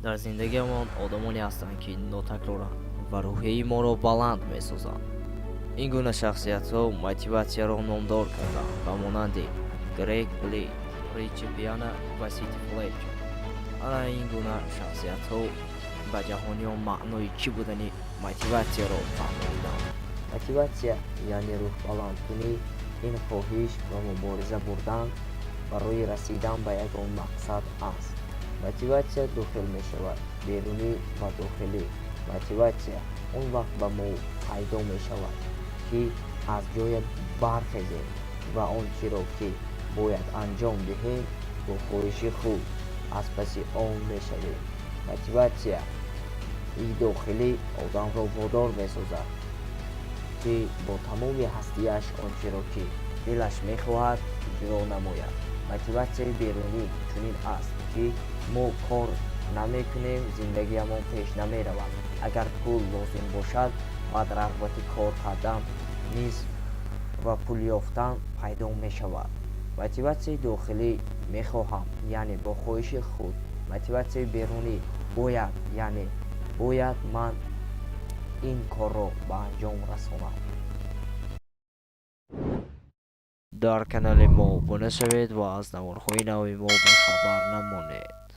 Дар зиндагиамон одамоне ҳастанд, ки нотакроранд ва рӯҳияи моро баланд месозанд. Ин гуна шахсиятҳо мотиватсияро номдор карданд, ба монанди Грег Блейд, Ричи Пиана ва Сити Флетчер. Ана ин гуна шахсиятҳо ба ҷаҳониён маънои чӣ будани мотиватсияро фаҳмониданд. Мотиватсия, яъне рӯҳбаландкунӣ, ин хоҳиш ва мубориза бурдан барои расидан ба ягон мақсад аст. Мотиватсия ду хел мешавад: берунӣ ва дохилӣ. Мотиватсия он вақт ба мо пайдо мешавад, ки аз ҷоя бархезем ва он чиро, ки бояд анҷом диҳем, бо хоҳиши худ аз паси он мешавем. Мотиватсияи дохилӣ одамро водор месозад, ки бо тамоми ҳастиаш он чиро, ки дилаш мехоҳад, иҷро намояд. Мотиватсияи берунӣ чунин аст, ки мо кор намекунем, зиндагиамон пеш намеравад. Агар пул лозим бошад, баъд рағбати кор кардан низ ва пул ёфтан пайдо мешавад. Мотиватсияи дохилӣ мехоҳам, яъне бо хоҳиши худ. Мотиватсияи берунӣ бояд, яъне бояд ман ин корро ба анҷом расонам. Дар канали мо обуна шавед ва аз наворҳои нави мо бехабар намонед.